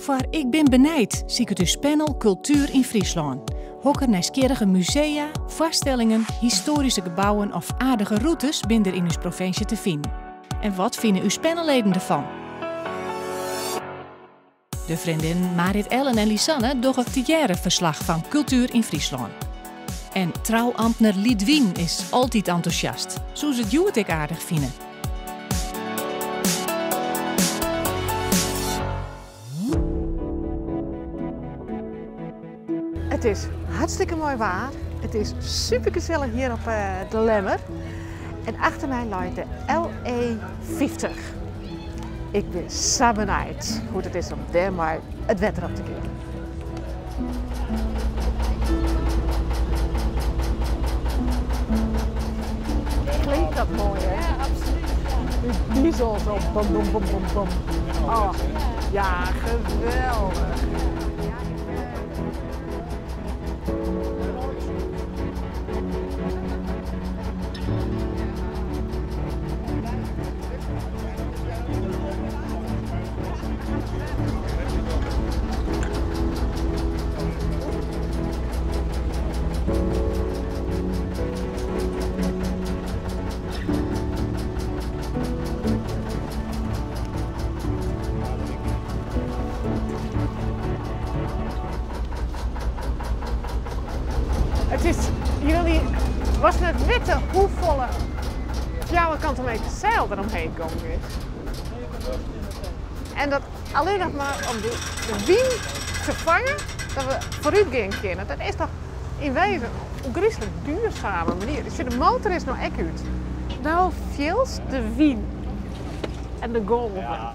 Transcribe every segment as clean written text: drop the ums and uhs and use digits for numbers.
Foar Ik bin benijd siket ús panel Kultuer yn Fryslân. Hokker nijsgjirrige musea, foarstellingen, histoaryske gebouwen of aardige rûtes binne der yn ús provinsje te finen? En wat fine ús panelleden derfan? De freondinnen Marit Ellen en Lisanne dogge tegearre ferslach fan Kultuer yn Fryslân. En trouamtner Lidwien is altyd entûsjast. Soe se it hjoed ek aardich fine? It is hartstikke moai waar. It is supergesellich hjir op De Lemmer. En achter my leit de LE 50. Ik bin sa benijd hoe't it is om dêrmei it wetter op te gean. Klinkt dat moai, hè? Ja, absoluut. Die diesel zo bom, bom, bom, bom, bom. Oh, ja, geweldig. It is, jullie was net witte hoefolle fjouwerkante meter seil der omheech gongen is. En dat allinnich mar om de wyn te fangen, dat we foarút gean kinne. Dat is toch yn wezen in ôfgryslik duurzame manier. Sjoch, de motor is no ek út. No fielst de wyn en de golven. Ah.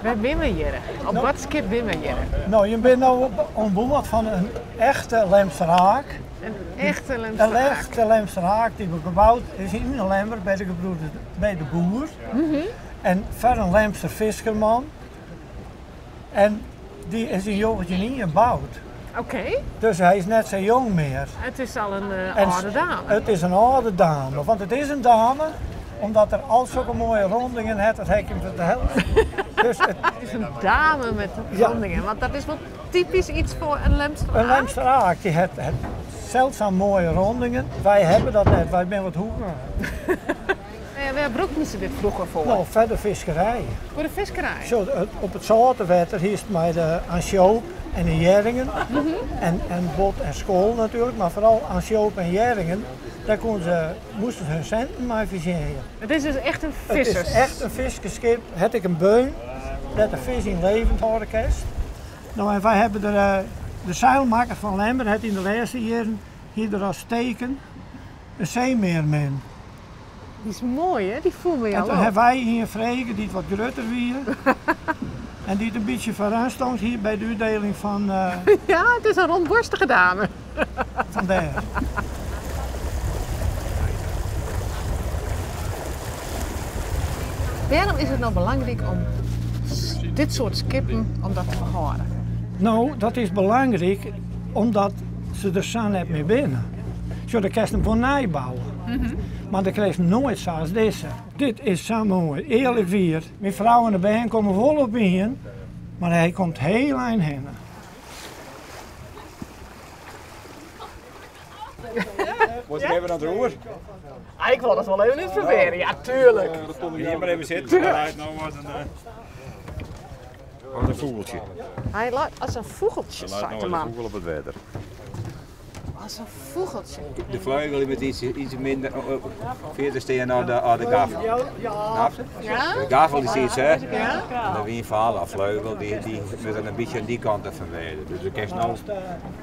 Wêr binne we hjir? Op wat skip binne we hjir? No, je binne no oan board fan in echte Lemsteraak. In echte Lemsteraak. In echte Lemsteraak dy't geboud is yn de Lemmer by de gebroeders by de boer. En foar in Lemster fiskerman. En dy is yn 1901 boud. Oké. Dus hy is net sa jong mear. It is al in âlde dame. It is in âlde dame, want it is in dame omdat er al sokke moaie rondingen hat, dat ha ik him ferteld. Dus it is in dame met rondingen, want dat is wol typysk iets foar in Lemsteraak. In Lemsteraak, dy hat seldsum moaie rondingen. Wy hawwe dat net, wy binne wat hoekiger. Wêr brûkten se dit froeger foar? No, foar de fiskerij. Foar de fiskerij? Sjoch, op it sâlte wetter hiest mei de ansjoop en de hjerringen en bot en skol natuerlik, mar foaral ansjoop en hjerringen, dêr koenen se, moasten se hun sinten mei fersjinje. It is dus echt in fissers. It is echt in fiskersskip. Hat ek in beun dêr't de fisk yn levend hâlde kinst. No en wy hawwe der, de seilmakker fan Lemmer hat yn de lêste jierren hie der as teken in seemearmin. Dy is moai hè, dy foel my al op. En toen hawwe wy ien frege dy't wat grutter wie en dy't in bytsje foaran stond hier by de útdeling fan. Ja, it is in rondborstige dame. Fan dêr. Wêrom is it no belangryk om dit soart skippen om dat te behâlden? No, dat is belangryk omdat se der sa net mear binne. Sjoch, dan kinst him wol nij bouwe, mar dan krijst noait sa as dizze. Dit is sa moai, earlik wier. Myn frou en de bern komme wol op ien, mar hy komt hiel ein hinne. Moat ik even oan it roer? Ik wol it wol even útprobearje, ja tuerlik. Gean mar even sitten. As in fûgeltsje. Hy leit as in fûgeltsje, seit de man. Hy leit no as in fûgel op it wetter. As in fûgeltsje. De fleugel is met iets, iets minder fierder stean dan de, de gaffel. Ja? De gaffel is iets, hè? Ja. De wynfal of vleugel, die, die moet dan een beetje aan die kant even wêze. Dus dan kinst no,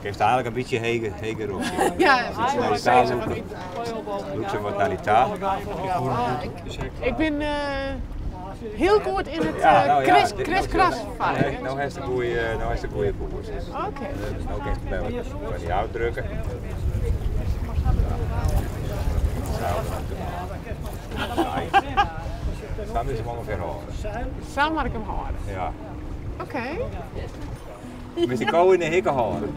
kinst eigenlijk een beetje heger, heger op. Ja, Naar die ta lûke. Lûk se wat naar die ta. Ik bin hiel goed yn it Ja, nou ja, kris, dit- kriskras farren. Nee, no hast de goeie, no hast de goeie koers. Oké. Dus no kinst by wat foar dy ôfdrukke. Sa. Sa is him ûngefear hâlde. Sa moat ik him hâlde. Ja. Oké. Moatst de ko yn de hikke hâlde.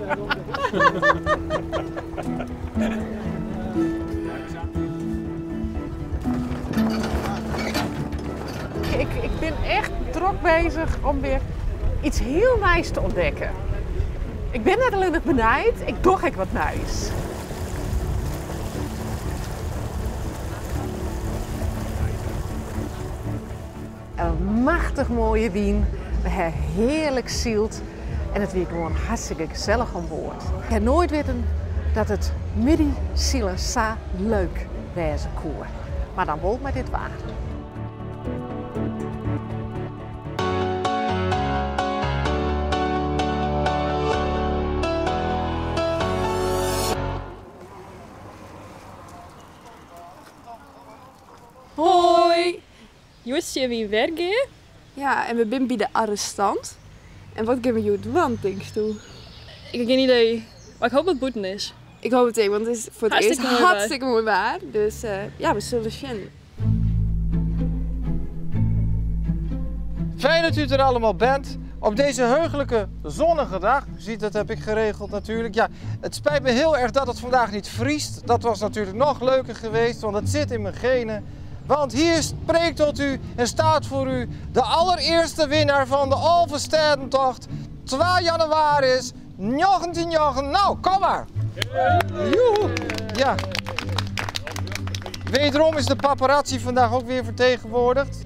Ik, ik bin bin echt drok bezig om wer iets hiel nijs te ûntdekken. Ik bin net allinnich benijd, ik doch ek wat nijs. In machtich moaie wyn, we ha hearlik syld en it wie gewoan hartstikke gesellich oan board. Ik ha noait witten dat it middeisilen sa leuk wêze koe, mar dan wol mei dit waar. Hoi! Hjoed stean we yn Wergea. Ja, en we binne by de arrestant. En wat gean we hjoed dwaan, tinksto? Ik ha gjin idee, mar ik hoop dat it bûten is. Ik hoop it ek, want it is foar it earst Hartstikke moai waar. hartstikke moai waar. Dus ja, we sille sjen. Fijn dat u er allemaal bent op deze heugelijke zonnige dag. U ziet, dat heb ik geregeld natuurlijk. Ja, het spijt me heel erg dat het vandaag niet vriest. Dat was natuurlijk nog leuker geweest, want het zit in mijn genen. Want hier spreekt tot u en staat voor u de allereerste winnaar van de Alverstedentocht. 2 januari 1909. Nou, kom maar. Joehoe. Ja. Wederom is de paparazzi vandaag ook weer vertegenwoordigd.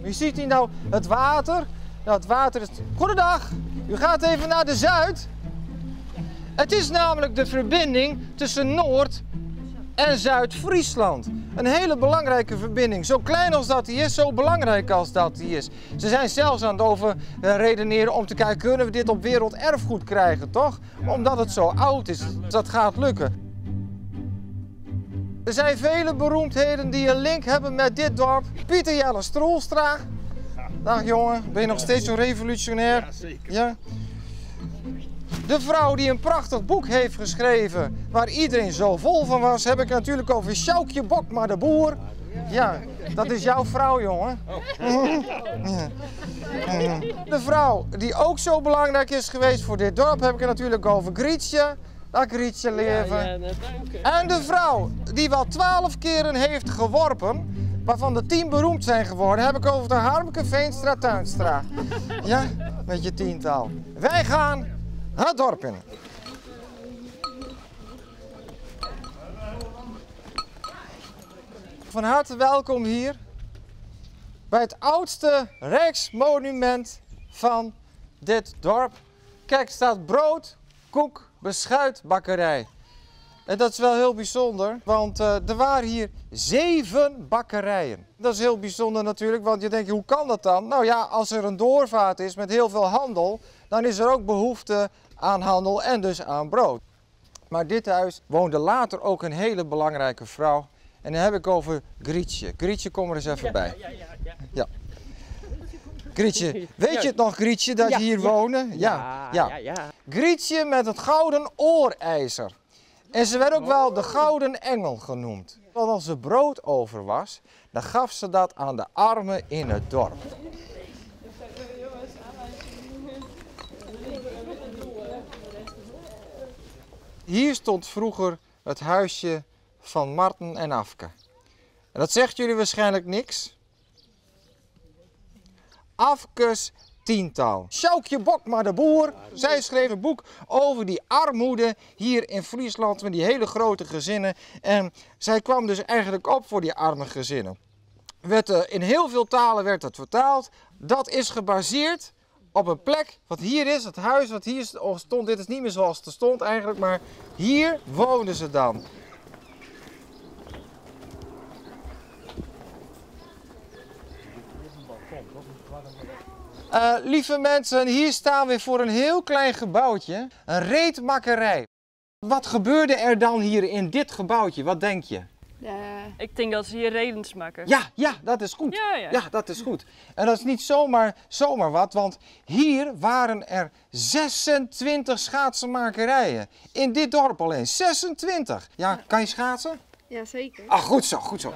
U ziet hier nou het water. Nou, het water is... Goedendag, u gaat even naar de Zuid. Het is namelijk de verbinding tussen Noord- en Zuid-Friesland. Een hele belangrijke verbinding. Zo klein als dat die is, zo belangrijk als dat die is. Ze zijn zelfs aan het over redeneren om te kijken, kunnen we dit op werelderfgoed krijgen, toch? Omdat het zo oud is. Dat gaat lukken. Er zijn vele beroemdheden die een link hebben met dit dorp. Pieter Jelle Stroelstra. Dag jongen, ben je nog steeds zo revolutionair? Ja, zeker. Ja? De vrouw die een prachtig boek heeft geschreven, waar iedereen zo vol van was, heb ik natuurlijk over Sjoukje Bokma de Boer. Ja, dat is jouw vrouw, jongen. De vrouw die ook zo belangrijk is geweest voor dit dorp, heb ik het natuurlijk over Grietje. Dag Grietje, leven. Ja, ja, dank u. En de vrouw die wel 12 keren heeft geworpen, waarvan de 10 beroemd zijn geworden, heb ik over de Harmke Veenstra Tuinstra. Ja, met je tiental. Wij gaan het dorp in. Van harte welkom hier bij het oudste rijksmonument van dit dorp. Kijk, er staat brood, koek, beschuit, bakkerij. En dat is wel heel bijzonder, want er waren hier 7 bakkerijen. Dat is heel bijzonder natuurlijk, want je denkt, hoe kan dat dan? Nou ja, als er een doorvaart is met heel veel handel, dan is er ook behoefte aan handel en dus aan brood. Maar dit huis woonde later ook een hele belangrijke vrouw. En dan heb ik over Grietje. Grietje, kom er eens even bij. Ja. Grietje, weet je het nog, Grietje, dat je hier woonde? Ja, ja. Grietje met het gouden oorijzer. En ze werd ook wel de Gouden Engel genoemd. Want als er brood over was, dan gaf ze dat aan de armen in het dorp. Hier stond vroeger het huisje van Marten en Afke. En dat zegt jullie waarschijnlijk niks. Afkes tiental. Sjoukje Bokma de Boer, zij schreef een boek over die armoede hier in Friesland met die hele grote gezinnen. En zij kwam dus eigenlijk op voor die arme gezinnen. In heel veel talen werd dat vertaald. Dat is gebaseerd op een plek wat hier is, het huis wat hier stond. Dit is niet meer zoals het er stond eigenlijk, maar hier woonden ze dan. Lieve mensen, hier staan we voor een heel klein gebouwtje, een reetmakkerij. Wat gebeurde er dan hier in dit gebouwtje? Wat denk je? Ja. Ik denk dat ze hier redens maken. Ja, ja, dat is goed. Ja, ja. Ja, dat is goed. En dat is niet zomaar wat, want hier waren er 26 schaatsenmakerijen. In dit dorp alleen, 26. Ja, kan je schaatsen? Ja, zeker. Ah, goed zo, goed zo.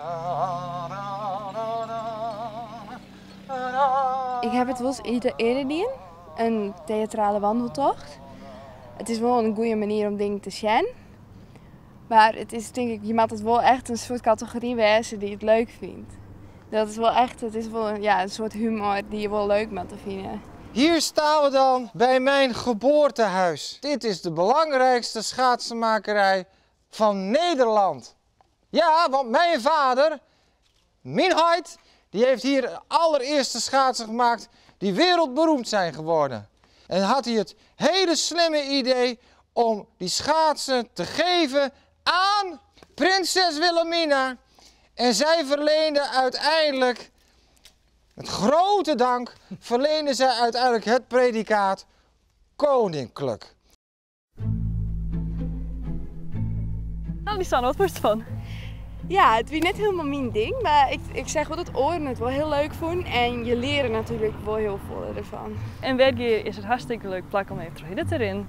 Ik heb het wel eens eerder gedaan, een theatrale wandeltocht. Het is wel een goede manier om dingen te zien. Maar het is denk ik, je moet het wel echt een soort categorie wijzen die het leuk vindt. Dat is wol echt, it is wol ja, in soart humor dy't je wol leuk moatte fine. Hier staan we dan bij mijn geboortehuis. Dit is de belangrijkste schaatsenmakerij van Nederland. Ja, want mijn vader, mijn heit, die heeft hier de allereerste schaatsen gemaakt die wereldberoemd zijn geworden. En had hij het hele slimme idee om die schaatsen te geven aan prinses Wilhelmina. En zij verleende uiteindelijk, met grote dank, verleende zij uiteindelijk het predicaat koninklijk. Nou, Lisanne, wat vond je ervan? Ja, het was net helemaal mijn ding, maar ik zeg wel dat oren het wel heel leuk vonden en je leren natuurlijk wel heel veel ervan. En Wergea is het hartstikke leuk plak om even terug te erin.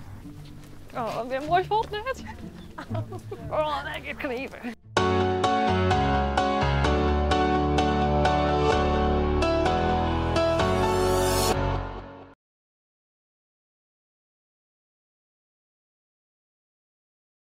Oh, wat weer mooi vond net. Oh, lekker kniepen.